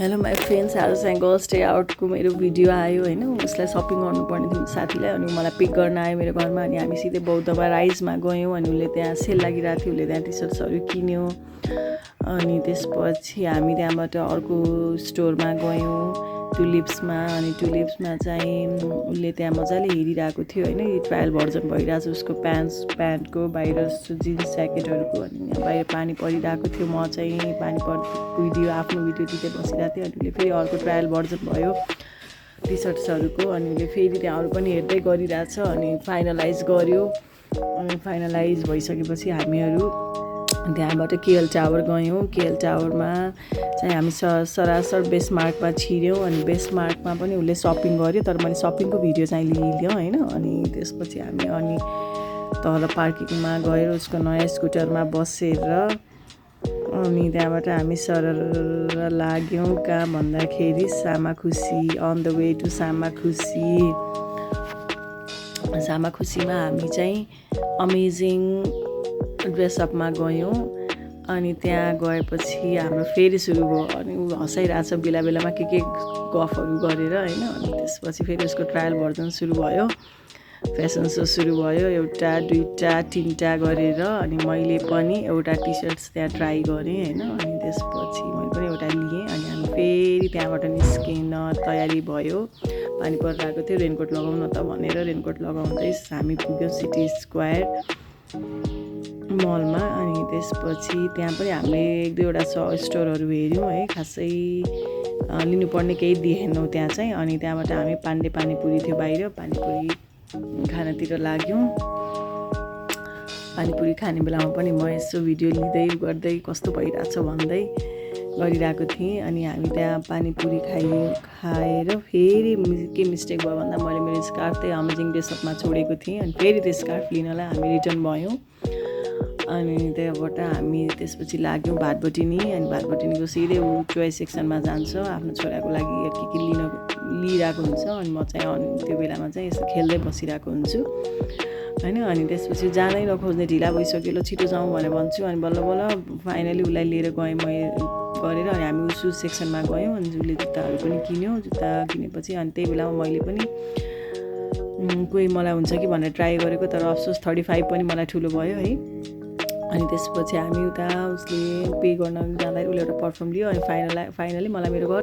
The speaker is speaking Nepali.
हेलो माई फ्रेन्ड्स, आज चाहिँ गर्ल्स डे आउटको मेरो भिडियो आयो होइन। उसलाई सपिङ गर्नुपर्ने थियो साथीलाई, अनि मलाई पिक गर्न आयो मेरो घरमा। अनि हामी सिधै बौद्धमा राइजमा गयौँ। अनि उसले त्यहाँ सेल लागिरहेको थियो, उसले त्यहाँ टी सर्ट्सहरू किन्यो। अनि त्यसपछि हामी त्यहाँबाट अर्को स्टोरमा गयौँ, टुलिप्समा। अनि टुलिप्समा चाहिँ उसले त्यहाँ मजाले हेरिरहेको थियो होइन। यो ट्रायल भर्जन भइरहेको छ उसको प्यान्टको, बाहिर जिन्स ज्याकेटहरूको। अनि यहाँ बाहिर पानी परिरहेको थियो, म चाहिँ आफ्नो भिडियो दिँदै बसिरहेको थिएँ। अनि उसले फेरि अर्को ट्रायल भर्जन भयो टी सर्ट्सहरूको। अनि उसले फेरि त्यहाँ अरू पनि हेर्दै गरिरहेछ। अनि फाइनलाइज गर्यो। अनि फाइनलाइज भइसकेपछि हामीहरू त्यहाँबाट केएल टावर गयौँ। केएल टावरमा चाहिँ हामी सरासर बेस्टमार्टमा छिर्यौँ। अनि बेस्टमार्टमा पनि उसले सपिङ गर्यो, तर मैले सपिङको भिडियो चाहिँ लिइलिएँ होइन। अनि त्यसपछि हामी तल पार्किङमा गएर उसको नयाँ स्कुटरमा बसेर अनि त्यहाँबाट हामी सरर लाग्यौँ कहाँ भन्दाखेरि सामाखुसी, अन द वे टु सामाखुसीमा हामी चाहिँ अमेजिङ ड्रेसअपमा गयौँ। अनि त्यहाँ गएपछि हाम्रो फेरि सुरु भयो। अनि ऊ हँसाइरहेछ बेला बेलामा के गफहरू गरेर होइन। अनि त्यसपछि फेरि उसको ट्रायल भर्जन सुरु भयो, फेसन सो सुरु भयो, एउटा दुईवटा तिनवटा गरेर। अनि मैले पनि एउटा टी सर्ट्स त्यहाँ ट्राई गरेँ होइन। अनि त्यसपछि मैले पनि एउटा लिएँ। अनि हामी फेरि त्यहाँबाट निस्किन तयारी भयो। पानी परिरहेको थियो, रेनकोट लगाउन त भनेर रेनकोट लगाउँदै हामी पुग्यौँ सिटी स्क्वायर मलमा। अनि त्यसपछि त्यहाँ पनि हामीले एक दुईवटा स्टोरहरू हेऱ्यौँ है, खासै लिनुपर्ने केही देखेनौँ त्यहाँ चाहिँ। अनि त्यहाँबाट हामी पानीपुरी थियो बाहिर, पानीपुरी खानातिर लाग्यौँ। पानीपुरी खाने बेलामा पनि म यसो भिडियो लिँदै गर्दै कस्तो भइरहेछ भन्दै गरिरहेको थिएँ। अनि हामी त्यहाँ पानीपुरी खाएर फेरि के मिस्टेक भयो भन्दा मैले मेरो स्कार्फ चाहिँ अमेजिङ ड्रेसअपमा छोडेको थिएँ। अनि फेरि त्यो स्कार्फ लिनलाई हामी रिटर्न भयौँ। अनि त्यहाँबाट हामी त्यसपछि लाग्यौँ भातबटिनी। अनि भातबटिनीको सिधै ऊ चोइस सेक्सनमा जान्छ, आफ्नो छोराको लागि के लिइरहेको हुन्छ। अनि म चाहिँ त्यो बेलामा चाहिँ यस्तो खेल्दै बसिरहेको हुन्छु होइन। अनि त्यसपछि जाँदै नखोज्ने, ढिला भइसक्यो, ल छिटो जाउँ भनेर भन्छु। अनि बल्ल फाइनली उसलाई लिएर गएँ म गरेर। अनि हामी सुज सेक्सनमा गयौँ। अनि उसले जुत्ताहरू पनि किन्यो। जुत्ता किनेपछि अनि त्यही बेलामा मैले पनि कोही मलाई हुन्छ कि भनेर ट्राई गरेको, तर अफसोस 35 पनि मलाई ठुलो भयो है। अनि त्यसपछि हामी उता उसले पे गर्न जाँदाखेरि उसले एउटा पर्फ्युम लियो। अनि फाइनली मलाई मेरो घर